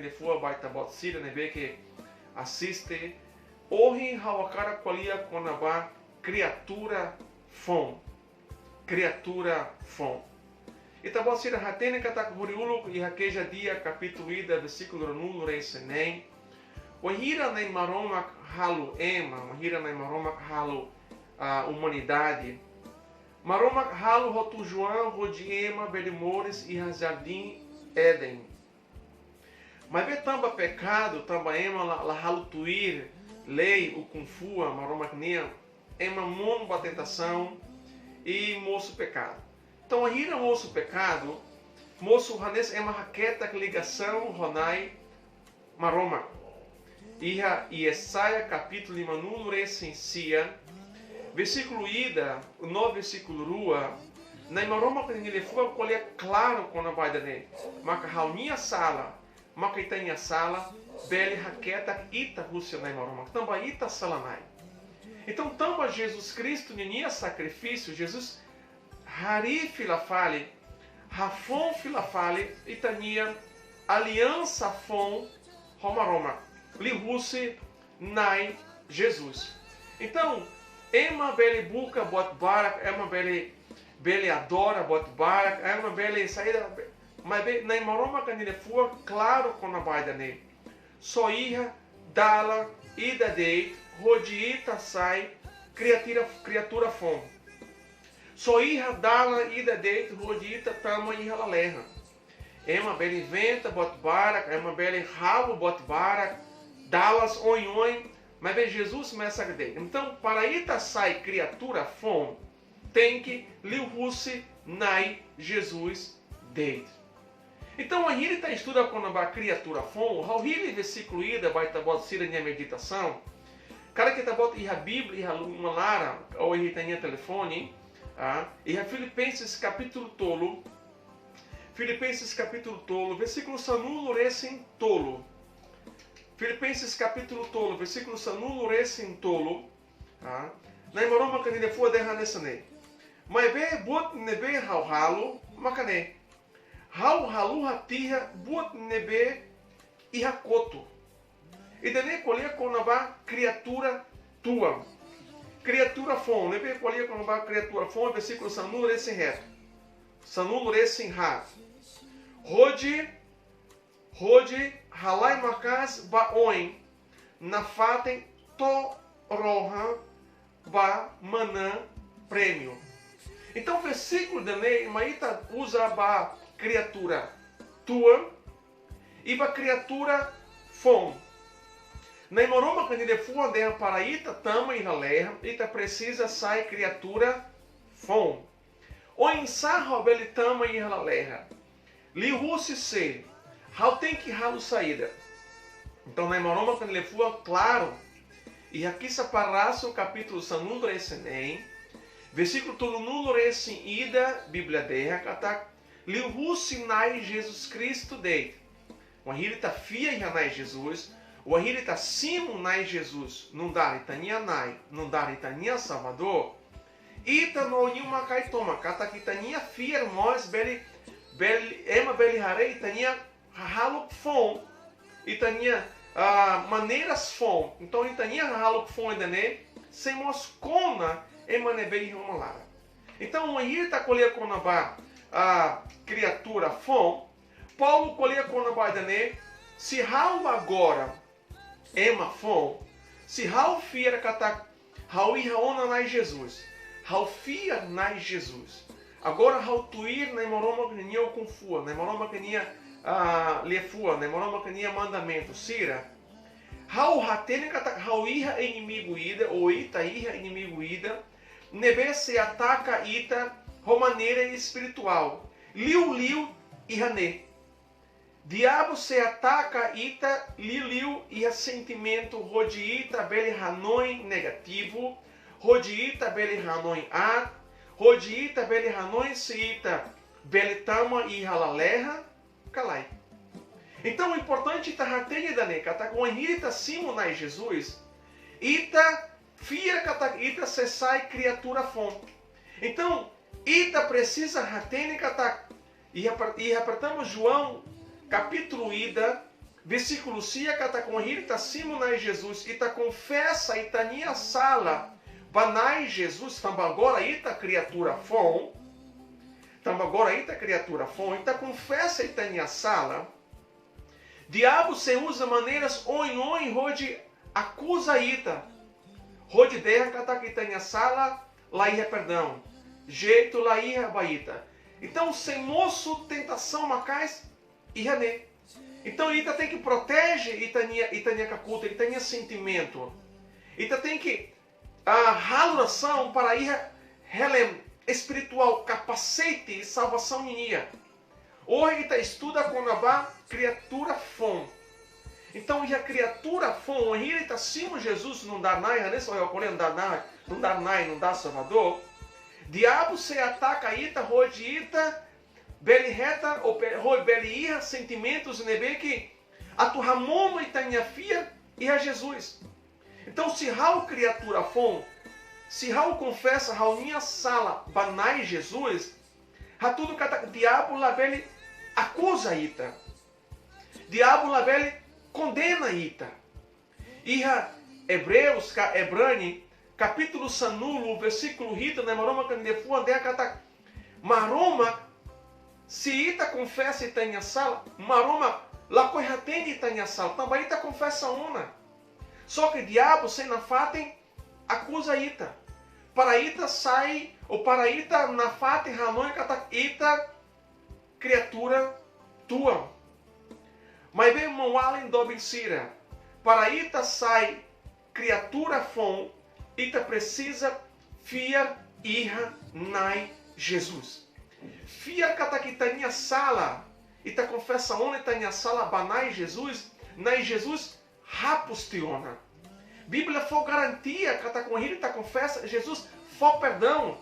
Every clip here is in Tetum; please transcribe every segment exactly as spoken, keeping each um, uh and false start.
Ita-boot sira ne'ebé ke asiste, ohin ha'u hakarak ko'alia kona-ba kriatura foun. Kriatura foun. Ita-boot sira hatene katak hori uluk iha Kejadia kapítulu ida versíkulu ruanulu-resin-neen. Wainhira Na'i Maromak halo ema, wainhira Na'i Maromak halo, ah, umanidade. Maromak halo ho tujuan hodi ema bele moris iha Jardín Eden. Maibé tanba pekadu, tanba ema la, la halo tuir lei ukun-fuan Maromak nian, ema monu ba tentasaun i mosu pekadu. Entaun, wainhira mosu pekadu, mosu hanesan ema haketak ligasaun ho Na'i Maromak. Iha Yesaya kapítulu limanulu-resin-sia, versíkulu ida no versíkulu rua, Na'i Maromak nia liafuan ko'alia klaru kona-ba ida-ne'e. Maka ha'u-nia sala, maka ita-nia sala, bele haketak ita husi Na'i Maromak. Tanba ita sala-na'in. Entaun, tanba Jesus Kristu ninia sakrifísiu, Jesus harii fila fali, hafoun fila fali ita-nia aliansa foun ho Maromak, liuhusi Na'i Jesus. Entaun, ema bele buka buat barak, ema bele, bele adora buat barak, ema bele saida, maibé Na'i Maromak nia liafuan klaru kona-ba ida-ne'e. Só iha dalan ida de'it hodi ita sai kriatura, kriatura foun. Só iha dalan ida de'it hodi ita tama iha lalehan. Ema bele inventa buat barak, ema bele halo buat barak, dalan oioin, maibé Jesus mesak de'it. Entaun, para ita sai kriatura foun, tenke liuhusi Na'i Jesus de'it. Entaun, wainhira ita estuda kona-ba kriatura foun, ha'u hili versíkulu ida ba ita-boot sira-nia meditasaun. Karik ita-boot iha Bíblia, iha uma laran, ou iha ita-nia telefone, ah, iha Filipenses kapítulu tolu, Filipenses kapítulu tolu, versíkulu sanulu-resin-tolu. Filipenses kapítulu tolu, versíkulu sanulu-resin-tolu. Ah, Na'i Maromak nia liafuan dehan hanesan ne'e. Maibé buat ne'ebé ha'u halo, maka ne'e. Ha'u haluha tiha buat ne'ebé iha kotuk. Ida-ne'e ko'alia kona-ba kriatura tuan. Kriatura foun, ne'ebé ko'alia kona-ba kriatura foun, versíkulu sanulu-resin-haat. Sanulu-resin-haat. Hodi, hodi halai maka'as ba oin, nafatin to'o rohan ba manán prémiu. Entaun, versíkulu ida-ne'e mak ita uza ba kriatura tuan i ba kriatura foun. Na'i Maromak nia liafuan dehan para ita tama iha lalehan, ita presiza sai kriatura foun. Oinsá ha'u bele tama iha lalehan? Liuhusi sé? Ha'u tenke halo saida? Entaun, Na'i Maromak nia liafuan klaru. Iha Kisah Para Rasul kapítulu sanulu-resin-neen, versíkulu tolunulu-resin-ida, Bíblia dehan katak liuhusi Na'i Jesus Kristu de'it. Wainhira ita fiar iha Na'i Jesus, wainhira ita simu Na'i Jesus nu'udar ita-nia Na'i, nu'udar ita-nia Salvadór, ita no nia mak kai tomak, katak ita-nia fiar mós bele, bele, ema bele haree ita-nia hahalok foun, ita-nia, ah, maneiras foun. Entaun, ita-nia hahalok foun ida-ne'e sei mós kona ema ne'ebé iha uma laran. Entaun, wainhira ita ko'alia kona-ba, ah, kriatura foun, Paulo ko'alia kona-ba ida-ne'e, se ha'u agora ema foun, se ha'u fiar katak ha'u iha ona Na'i Jesus, ha'u fiar Na'i Jesus. Agora ha'u tuir Na'i Maromak nia ukun-fuan, Na'i Maromak nia, ah, liafuan, Na'i Maromak nia mandamentu sira. Ha'u hatene katak ha'u iha inimigu ida, ou ita iha inimigu ida, ne'ebé sei ataka ita ho maneira espirituál. Liuliu iha ne'e. Diabu sei ataka ita liuliu iha sentimentu hodi ita bele hanoin negativu, hodi ita bele hanoin aat, hodi ita bele hanoin se ita bele tama iha lalehan ka lae. Entaun, importante ita hatene ida-ne'e, katak wainhira ita simu Na'i Jesus, ita fiar katak ita sei sai kriatura foun. Entaun, ita presiza hatene katak, iha per-, iha pertama João, kapítulu ida, Versíkulu sia katak wainhira ita simu Na'i Jesus, ita konfesa ita-nia sala ba Na'i Jesus, tanba agora ita kriatura foun, tanba agora ita kriatura foun, ita konfesa ita-nia sala, diabu sei uza maneiras oioin hodi akuza ita, hodi dehan katak ita-nia sala la iha perdaun, jeitu la iha ba ita. Entaun, sei mosu tentasaun maka'as iha ne'e. Entaun, ita tenke proteje ita-nia, ita-nia kakutak, ita-nia sentimentu. Ita tenke, ah, halo orasaun para iha helm espirituál, kapasete salvasaun nian. Ohin ita estuda kona-ba kriatura foun. Entaun, iha kriatura foun, wainhira ita simu Jesus nu'udar Na'i, hanesan ohin ha'u ko'alia, nu'udar Na'i, nu'udar Na'i, nu'udar Salvadór, diabu sei ataka ita hodi ita bele hetan, ou be-, hodi bele iha sentimentus ne'ebé ke atu hamonu ita-nia fiar iha Jesus. Entaun, se ha'u kriatura foun, se ha'u konfesa ha'u-nia sala ba Na'i Jesus, hatudu katak diabu labele akuza ita. Diabu labele kondena ita. Iha Ebreus ka Ibrani, kapítulu sanulu, versíkulu hitu, Nai Maromak nia liafuan dehan katak Maromak, se ita konfesa ita-nia sala, Maromak lakohi hatene ita-nia sala, tanba ita konfesa ona. Só ke diabu sei nafatin akuza ita, para ita sai, ou para ita nafatin hanoin katak ita kriatura tuan. Maibé, maun-alin doben sira, para ita sai kriatura foun, ita presiza fiar iha Na'i Jesus. Fiar katak ita-nia sala, ita konfesa ona ita-nia sala ba Na'i Jesus, Na'i Jesus hapus tiha ona. Bíblia fó garantia katak wainhira ita konfesa, Jesus fó perdaun.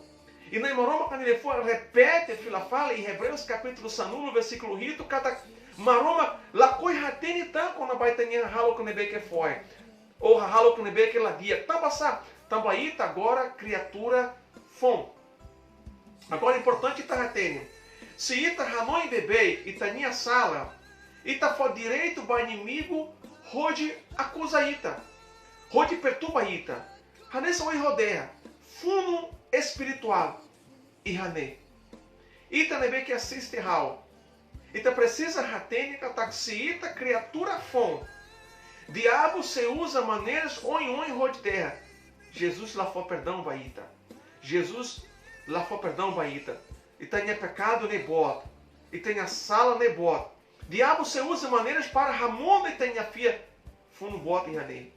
I Nai Maromak nia liafuan repete fila fali iha Ebreus kapítulu sanulu, versíkulu hitu, katak Maromak lakohi hatene tan kona-ba ita-nia hahalok ne'ebé ke fo'er, ou hahalok ne'ebé ke la di'ak. Tanba sá? Tanba ita agora kriatura foun. Agora, importante ita hatene. Se ita hanoin beibeik ita-nia sala, ita fó direitu ba inimigu hodi akuza ita, hodi perturba ita. Hanesan ohin ha'u dehan, funu espirituál iha ne'e. Ita ne'ebé ke asiste ha'u, ita presiza hatene katak se ita kriatura foun, diabu sei uza maneiras oioin hodi dehan Jesus la fó perdaun ba ita. Jesus la fó perdaun ba ita. Ita-nia pekadu ne'e boot. Ita-nia sala ne'e boot. Diabu sei uza maneiras para hamonu ita-nia fiar funu boot iha ne'e,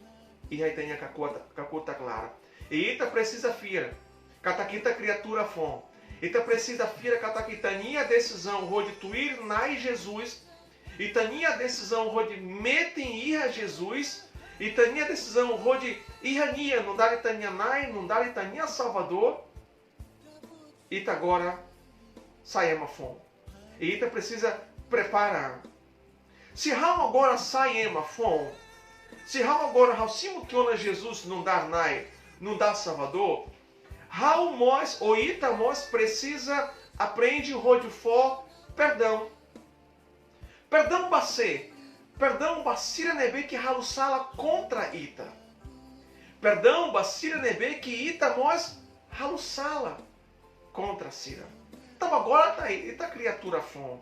iha ita-nia kakutak, kakutak laran. I ita presiza fiar katak ita kriatura foun. Ita presiza fiar katak ita-nia desizaun hodi tuir Na'i Jesus, ita-nia desizaun hodi metin iha Jesus, ita-nia desizaun hodi iha Nia nu'udar ita-nia Na'i, nu'udar ita-nia Salvadór, ita agora sai ema foun. I ita presiza prepara. Se ha'u agora sai ema foun, se ha'u agora ha'u simu tiha ona Jesus nu'udar Na'i, nu'udar Salvadór, ha'u mós, ou ita mós, presiza aprende hodi fó perdaun. Perdaun ba sé? Perdaun ba sira ne'ebé ke halo sala kontra ita. Perdaun ba sira ne'ebé ke ita mós halo sala kontra sira. Tanba agora ita, ita kriatura foun.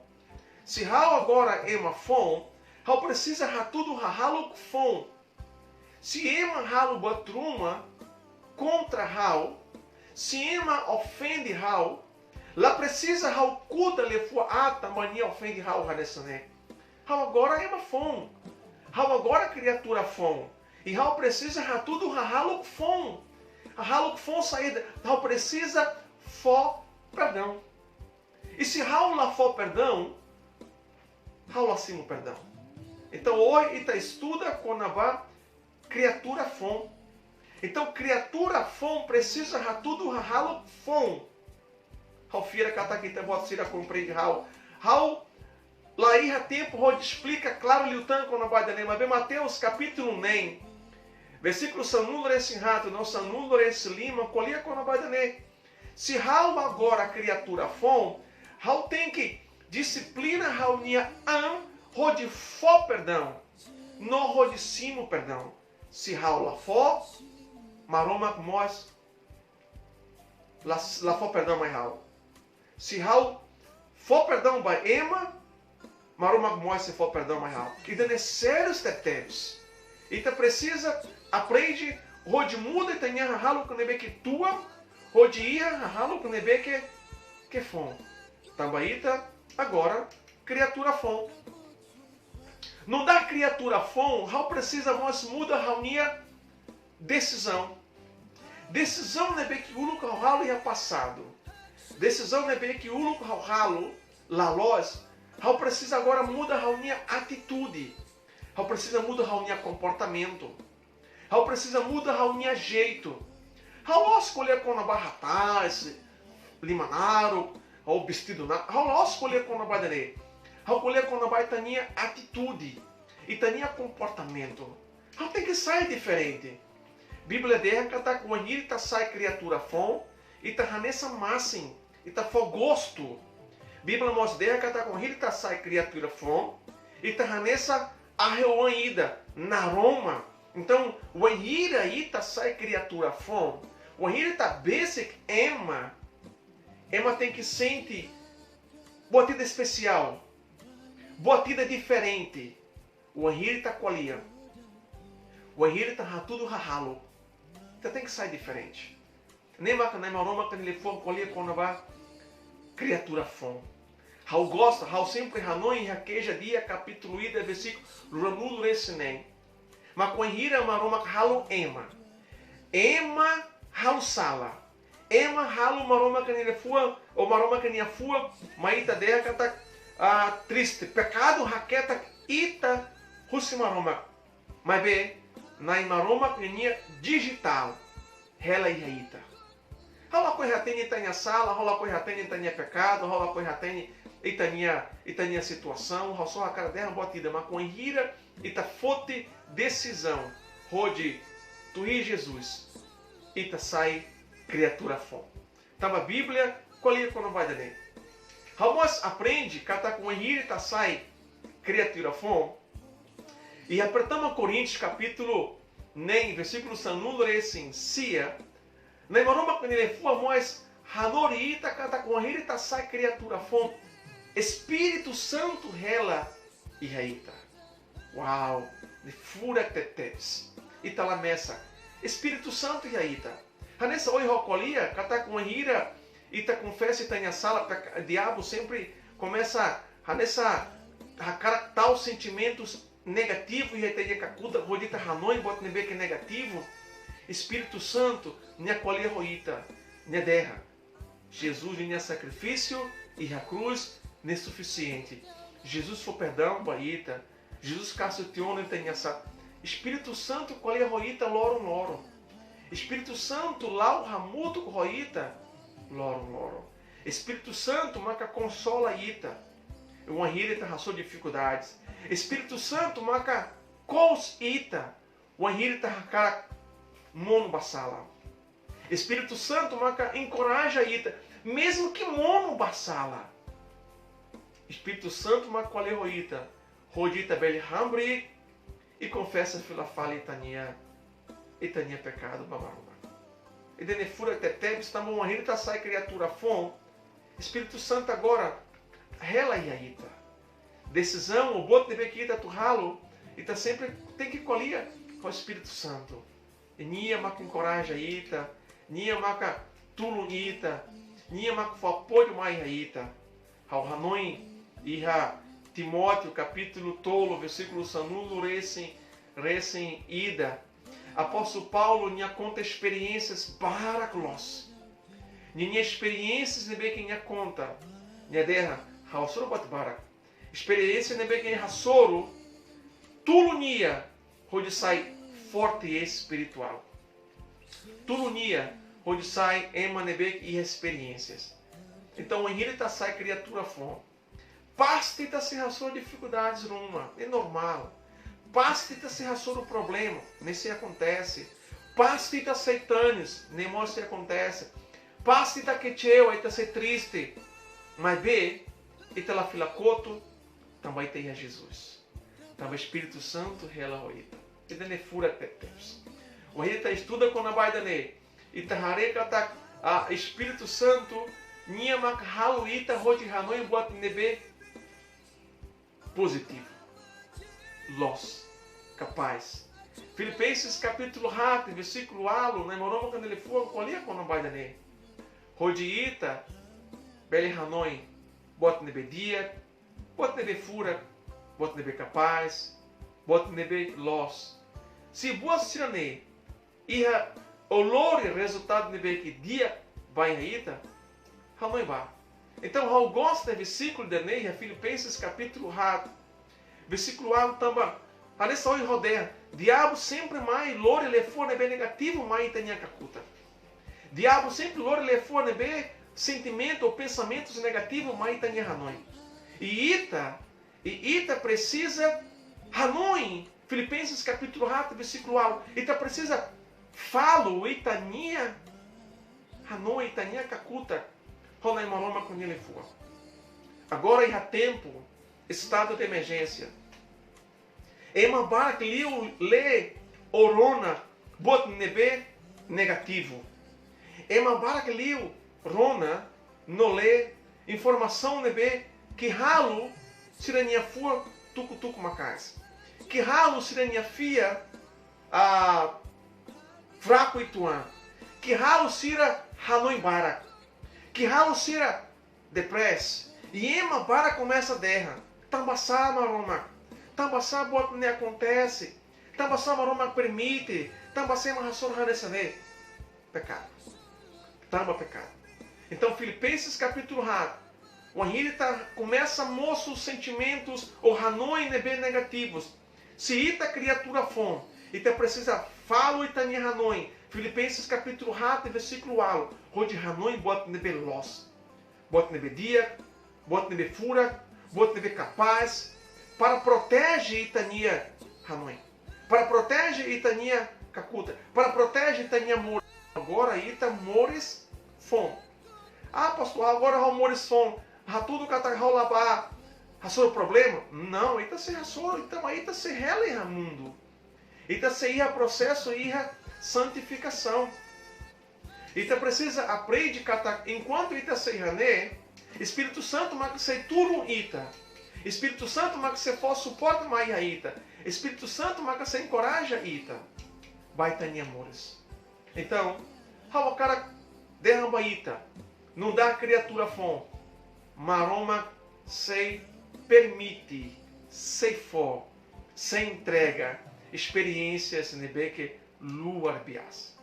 Se ha'u agora ema foun, ha'u presiza hatudu hahalok foun. Se ema halo buat ruma kontra ha'u, se ema ofende ha'u, la presiza ha'u kuda liafuan aat tanba nia ofende ha'u hanesan ne'e. Ha'u agora ema foun. Ha'u agora kriatura foun. I ha'u presiza hatudu hahalok foun. Hahalok foun saida? Ha'u presiza fó perdaun. I se ha'u la fó perdaun, ha'u la simu perdaun. Entaun, ohin ita estuda kona-ba kriatura foun. Entaun, kriatura foun presiza hatudu hahalok foun. Ha'u fiar katak ita-boot sira komprende ha'u. Ha'u la iha tempu hodi esplika klaru liután kona-ba ida-ne'e, maibé Mateus kapítulu neen, versíkulu sanulu-resin-haat no sanulu-resin-lima, ko'alia kona-ba ida-ne'e. Se ha'u agora kriatura foun, ha'u tenke dixiplina ha'u-nia an hodi fó perdaun, no hodi simu perdaun. Se ha'u la fó, Maromak mós la, la fó perdaun mai ha'u. Se ha'u fó perdaun ba ema, Maromak mós sei fó perdaun mai ha'u. Ida-ne'e sériu tebetebes. Ita presiza aprende hodi muda ita-nia hahalok ne'ebé ke tua, hodi iha hahalok ne'ebé ke, ke foun. Tanba ita agora kriatura foun. Nu'udar kriatura foun, ha'u presiza mós muda ha'u-nia desizaun. Desizaun ne'ebé ke uluk ha'u halo iha pasadu. Desizaun ne'ebé ke uluk ha'u halo la loos. Ha'u presiza agora muda ha'u-nia atitude. Ha'u presiza muda ha'u-nia komportamentu. Ha'u presiza muda ha'u-nia jeitu. Ha'u la'ós ko'alia kona-ba hatais, liman naruk, ou vestidu na, ha'u la'ós ko'alia kona-ba ida-ne'e. Ha'u ko'alia kona-ba ita-nia atitude, ita-nia komportamentu. Ha'u tenke sai diferente. Bíblia dehan katak wainhira ita sai kriatura foun, ita hanesan masin, ita fó gostu. Bíblia mós dehan katak wainhira ita sai kriatura foun, ita hanesan ahi-oan ida, naroman. Entaun, wainhira ita sai kriatura foun, wainhira ita besik ema, ema tenke sente buat ida espesiál, buat ida diferente. Wainhira ita ko'alia, wainhira ita hatudu hahalok, ita tenke sai diferente. Ne'e maka Nai Maromak nia liafuan ko'alia kona-ba kriatura foun. Ha'u gosta, ha'u sempre hanoin iha Keja Dia kapítulu ida versíkulu ruanulu-resin-neen. Mak wainhira Maromak halo ema, ema halo sala, ema halo Maromak nia liafuan, ou Maromak nia fuan, mai ita dehan katak, ah, triste. Pekadu haketak ita husi Maromak. Maibé, Nai Maromak nia dijitál hela iha ita. Ha'u lakohi hatene ita-nia sala, ha'u lakohi hatene ita-nia pekadu, ha'u lakohi hatene ita-nia, ita-nia situasaun, ha'u só hakarak dehan buat ida, mak wainhira ita foti desizaun hodi tuir Jesus, ita sai kriatura foun. Tanba Bíblia ko'alia kona-ba ida-ne'e. Ha'u mós aprende katak wainhira ita sai kriatura foun, iha pertama Korintus kapítulu neen, versíkulu sanulu-resin-sia, Nai Maromak nia liafuan mós hanorin ita katak wainhira ita sai kriatura foun, Espíritu Santu hela iha ita. Uau, ne'e furak tebetebes. Ita la mesak. Espíritu Santu iha ita. Hanesan ohin ha'u ko'alia katak wainhira ita konfesa ita-nia sala, peka-, diabu sempre komesa hanesan hakarak tau sentimentus negativu iha ita-nia kakutak, hodi ita hanoin buat ne'ebé ke negativu. Espíritu Santu nia ko'alia ho ita, nia dehan: Jesus nia sakrifísiu iha krús ne'e sufisiente. Jesus fó perdaun ba ita. Jesus kasu tiha ona ita-nia sala. Espíritu Santu ko'alia ho ita loron-loron. Espíritu Santu la'o hamutuk ho ita loron-loron. Espíritu Santu maka konsola ita wainhira ita hasoru difikuldades. Espíritu Santu maka kous ita wainhira ita hakarak monu ba sala. Espíritu Santu maka enkoraja ita, mezmu ke monu ba sala. Espíritu Santu maka ko'alia ho ita, hodi ita bele hamriik i konfesa fila fali ita-nia, ita-nia pekadu ba Maromak. Ida-ne'e furak tebetebes, tanba wainhira ita sai kriatura foun, Espíritu Santu agora hela iha ita. Desizaun ou buat ne'ebé ke ita atu halo, ita sempre tenke ko'alia ho Espíritu Santu. I nia maka enkoraja ita, nia maka tulun ita, nia maka fó apoiu mai iha ita. Ha'u hanoin iha Timóteo kapítulu tolu, versíkulu sanulu-resin, resin-ida. Apóstolu Paulo nia konta esperiénsias barak loos. Ninia esperiénsias ne'ebé ke nia konta, nia dehan, ha'u hasoru buat barak. Esperiénsia ne'ebé ke nia hasoru, tulun nia hodi sai forte espirituál. Tulun nia hodi sai ema ne'ebé ke iha esperiénsias. Entaun, wainhira ita sai kriatura foun, pasti ita sei hasoru difikuldades ruma, é normál. Pasti ita sei hasoru problema, ne'e sei akontese. Pasti ita sei tanis, ne'e mós sei akontese. Pasti ita kecewa, ita sei triste. Maibé, ita la fila kotuk, Tanba ita iha Jesus. Tanba Espíritu Santu hela ho ita. Ida-ne'e furak tebes. Wainhira ita estuda kona-ba ida-ne'e, ita haree katak, ah, Espíritu Santu, nia mak halo ita hodi hanoin buat ne'ebé pozitivu, loos, kapás. Filipenses kapítulu haat, versíkulu ualu, Nai Maromak nia liafuan ko'alia kona-ba ida-ne'e. Hodi ita bele hanoin buat ne'ebé di'ak, buat ne'ebé furak, buat ne'ebé kapás, buat ne'ebé loos. Se buat sira-ne'e iha, ou lori rezultadu ne'ebé ke di'ak ba iha ita, hanoin ba. Entaun, ha'u gosta versíkulu ida-ne'e iha Filipenses kapítulu haat, versíkulu ualu tanba, hanesan ohin ha'u dehan, diabu sempre mai lori liafuan ne'ebé negativu mai ita-nia kakutak. Diabu sempre lori liafuan ne'ebé sentimentu ou pensamentus negativu mai ita-nia hanoin. I ita, i ita presiza hanoin, Filipenses kapítulu haat, versíkulu ualu, ita presiza falun ita-nia hanoin, ita-nia kakutak ho Nai Maromak nia liafuan. Agora iha tempu estadu de emerjénsia, ema barak liu lee ou rona buat ne'ebé negativu. Ema barak liu rona no lee informasaun ne'ebé ke halo sira-nia fuan tuku-tuku maka'as. Ke halo sira-nia fiar, ah, fraku uitoan. Ke halo sira hanoin barak. Ke halo sira depressa. I ema barak komesa dehan: Tanbasá, Maromak? Tanbasá buat ne'e akontese? Tanbasá Maromak permite? Tanbasá ema hasoru hanesan ne'e? Pekadu. Tanba pekadu. Entaun, Filipenses kapítulu haat, wainhira ita komesa mosu sentimentus ou hanoin ne'ebé negativus, se ita kriatura foun, ita presiza falun ita-nia hanoin, Filipenses kapítulu haat, versíkulu ualu, hodi hanoin buat ne'ebé loos, buat ne'ebé di'ak, buat ne'ebé furak, buat ne'ebé kapás, para proteje ita-nia hanoin, para proteje ita-nia kakutak, para proteje ita-nia moris. Agora ita moris foun. Ah, pastór, agora ha'u moris foun, hatudu katak ha'u la bá hasoru problema? Não, ita sei hasoru, ita, mas ita sei hela iha mundu. Ita sei iha prosesu iha santifikasaun. Ita presiza aprende katak enkuantu ita sei iha ne'e, Espíritu Santu mak sei tulun ita. Espíritu Santu mak sei fó suporte mai iha ita. Espíritu Santu mak sei enkoraja ita ba ita-nia moris. Entaun, ha'u hakarak dehan ba ita, nu'udar kriatura foun, Maromak sei permite, sei fó, sei entrega esperiénsias ne'ebé ke luar biasa.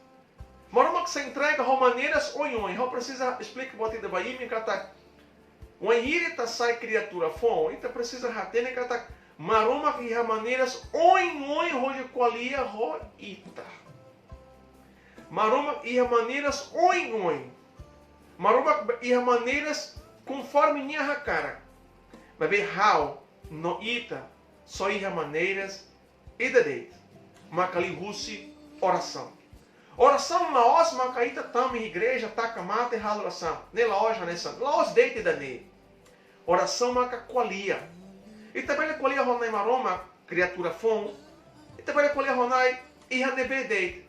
Maromak sei entrega ho maneiras oioin. Ha'u presiza esplika buat ida ba imi katak, wainhira ita sai kriatura foun, ita presiza hatene katak Maromak iha maneiras oioin hodi ko'alia ho ita. Maromak iha maneiras oioin. Maromak iha maneiras konforme nia hakarak. Maibé ha'u no ita só iha maneiras ida de'it, mak liuhusi orasaun. Orasaun la'ós maka ita tama iha igreja, taka matan, halo orasaun. Ne'e la'ós hanesan, la'ós de'it ida-ne'e. Orasaun maka ko'alia. Ita bele ko'alia ho Nai Maromak, kriatura foun. Ita bele ko'alia ho Nai iha ne'ebé de'it.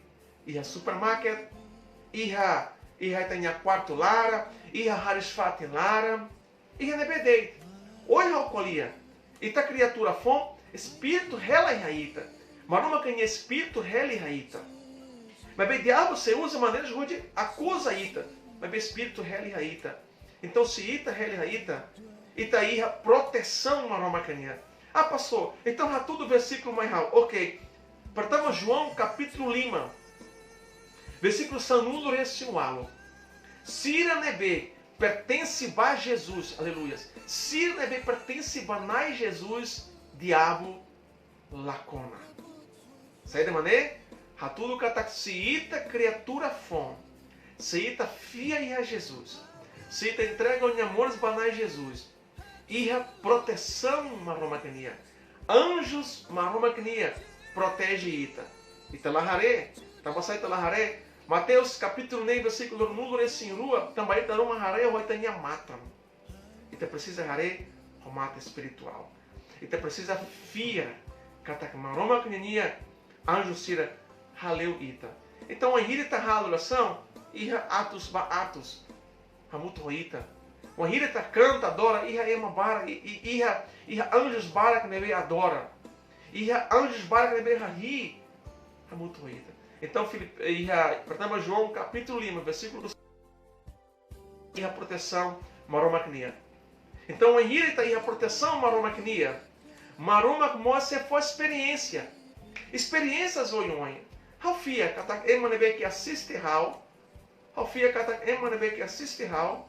Iha supermarket, iha, iha ita-nia kuartu laran, iha hariis-fatin laran, iha ne'ebé de'it. Ohin ha'u ko'alia, ita kriatura foun, Espíritu hela iha ita. Maromak nia Espíritu hela iha ita. Maibé diabu sei uza maneiras hodi akuza ita. Maibé Espíritu hela iha ita. Entaun, se ita hela iha ita, ita iha protesaun Maromak nian. Ah, pastór, entaun hatudu versíkulu mai ha'u. Ok. Pertama João kapítulu lima, versíkulu sanulu-resin-ualu. Sira ne'ebé pertense ba Jesus, aleluia. Sira ne'ebé pertense ba Nai Jesus, diabu la kona. Saida mak ne'e? Hatudu katak se ita kriatura foun, se ita fiar iha Jesus, se ita entrega ita-nia moris ba Nai Jesus, iha protesaun Maromak nian. Anjus Maromak nian proteje ita. Ita la haree, tanbasá ita la haree? Mateus kapítulu neen, versíkulu ruanulu-resin-rua, tanba ita ruma haree ho ita-nia matan. Ita presiza haree ho matan espirituál. Ita presiza fiar katak Maromak ninia anju sira hale'u ita. Entaun, wainhira ita halo orasaun, iha atus ba atus hamutuk ho ita. Wainhira ita kanta, adora, iha ema barak, i, i, iha, iha anjus barak ne'ebé adora. Iha anjus barak ne'ebé hahi'i hamutuk ho ita. Entaun, Filip-, iha pertama João kapítulu lima, versíkulu, iha protesaun Maromak nian. Entaun, wainhira ita iha protesaun Maromak nian, Maromak mós sei fó esperiénsia. Esperiénsias oioin. Ha'u fiar katak ema ne'ebé ke asiste ha'u, ha'u fiar katak ema ne'ebé ke asiste ha'u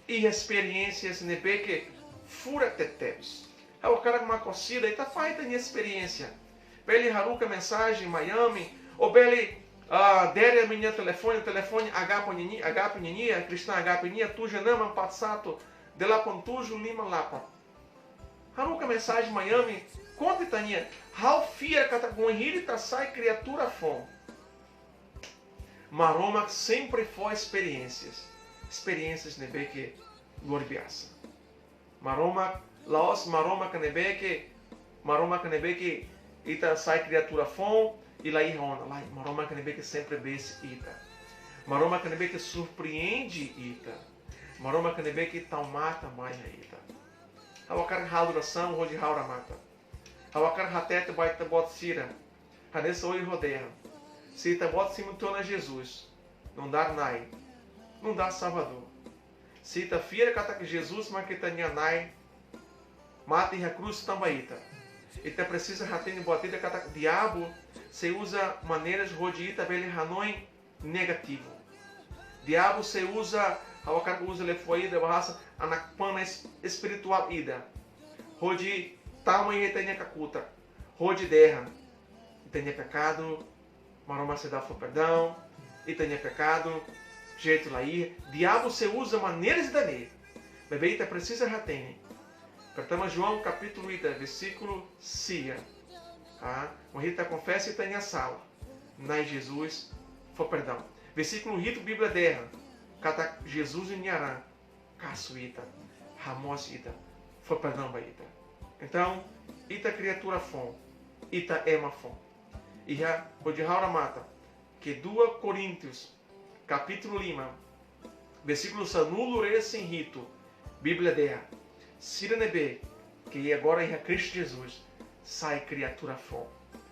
iha esperiénsias ne'ebé ke furak tebetebes. Ha'u hakarak mak orsida ita fahe ita-nia esperiénsia. Bele haruka mensajen mai ami, ou bele, ah, dere ami-nia telefone, telefone Agape ninia, Agape ninia, Kristaun Agape ninia, tujuh enam empat satu delapan tujuh lima delapan. Haruka mensajen mai ami, konta ita-nia. Ha'u fiar katak wainhira ita sai kriatura foun, Maromak sempre fó esperiénsias. Esperiénsias ne'ebé ke luar biasa. Maromak, la'ós Maromak ne'ebé ke, Maromak ne'ebé ke ita sai kriatura foun i la iha ona, lae. Maromak ne'ebé ke sempre besik ita. Maromak ne'ebé ke surpreende ita. Maromak ne'ebé ke tau matan ba iha ita. Ha'u hakarak halo orasaun hodi ha'u remata. Ha'u hakarak hatete ba ita-boot sira, hanesan ohin ha'u dehan. Se ita-boot simu tiha ona Jesus, nu'udar Na'i, nu'udar Salvadór. Se ita fiar katak Jesus mak ita-nia Na'i, mate iha krús tanba ita. Ita presiza hatene buat ida katak diabu sei uza maneiras hodi ita bele hanoin negativu. Diabu sei uza, ha'u hakarak uza liafuan ida, bahasa anak panah es-, espirituál ida, hodi tama iha ita-nia kakutak, hodi dehan: ita-nia pekadu, Maromak sei dada fó perdaun, ita-nia pekadu, jeitu la iha. Diabu sei uza maneiras ida-ne'e. Maibé ita presiza hatene. Pertama João kapítulu ida, versíkulu sia. Ah, wainhira ita konfesa ita-nia sala, Na'i Jesus fó perdaun. Versíkulu hitu Bíblia dehan katak Jesus nia naran kasu ita, hamoos ita, fó perdaun ba ita. Entaun, ita kriatura foun, ita ema foun. Iha, hodi ha'u remata, ke dois Coríntios kapítulu lima, versíkulu sanulu-resin-hitu, Bíblia dehan: sira ne'ebé ke agora iha Kristu Jesus, sai kriatura foun.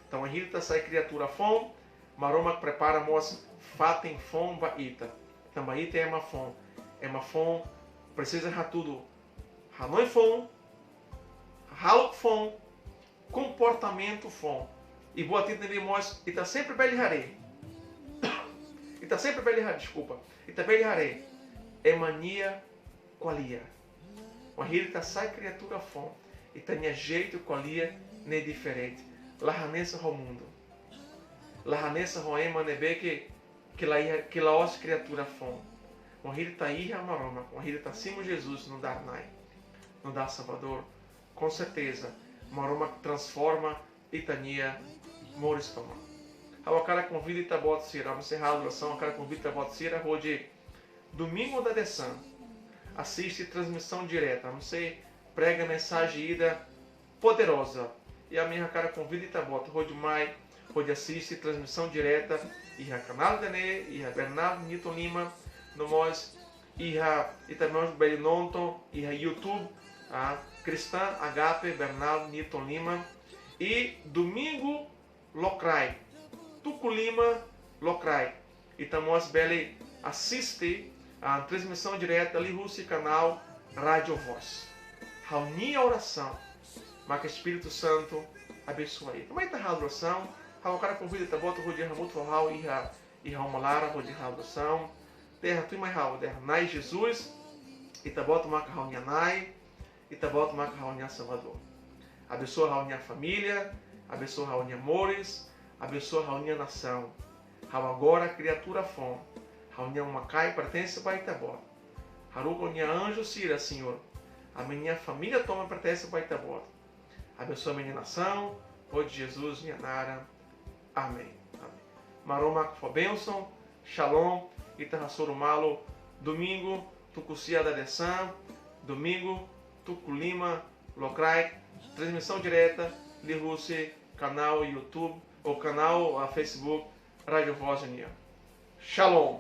Entaun, wainhira ita sai kriatura foun, Maromak prepara mós fatin foun ba ita. Tanba ita ema foun. Ema foun presiza hatudu hanoin foun, hahalok foun, komportamentu foun. I buat ida ne'ebé mós ita sempre bele haree. Ita sempre bele haree, deskulpa. Ita bele haree ema nia ko'alia. Wainhira ita sai kriatura foun, ita-nia jeitu ko'alia ne'e diferente. La hanesan ho mundu. La hanesan ho ema ne'ebé ke, ke la iha, ke la'ós kriatura foun. Wainhira ita iha Maromak, wainhira ita simu Jesus nu'udar Na'i, nu'udar Salvadór, com certeza, Maromak transforma ita-nia moris tomak. Ha'u hakarak konvida ita-boot sira, ami sei halo orasaun, hakarak konvida ita-boot sira hodi domingu dadeer-saan asiste transmisaun direta, ami sei prega mensajen ida poderoza. I ami hakarak konvida ita-boot hodi mai, hodi asiste transmisaun direta iha kanál ida-ne'e, iha Bernardo Newton Lima, no mós iha, ita mós bele nonton iha YouTube, ah, Kristaun Agape Bernardo Newton Lima. I domingu lokraik, tuku lima lokraik, ita mós bele asiste, ah, transmisaun direta liuhusi kanál Rádio Voz. Ha'u-nia orasaun mak Espíritu Santu abensoa ita. Mai ita halo orasaun, ha'u hakarak konvida ita-boot hodi hamutuk ho ha'u iha, iha uma laran hodi halo orasaun. Dehan tuirmai ha'u, dehan: Na'i Jesus, ita-boot maka ha'u-nia Na'i, ita-boot maka ha'u-nia Salvadór. Abensoa ha'u-nia família, abensoa ha'u-nia moris, abensoa ha'u-nia nasaun. Ha'u agora kriatura foun, ha'u-nia uma-kain pertense ba ita-boot. Haruka ó-nia anju sira, Señór. Ami-nia família tomak pertense ba ita-boot. Abensoa ami-nia nasaun, hodi Jesus nia naran. Amen. Amen. Maromak fó bensaun, shalom, ita hasoru malu domingu, tuku sia dadeer-saan, domingu, tuku lima lokraik, Transmisaun direta liuhusi kanál YouTube ou kanál, ah, Facebook Rádio Voz nian. Shalom.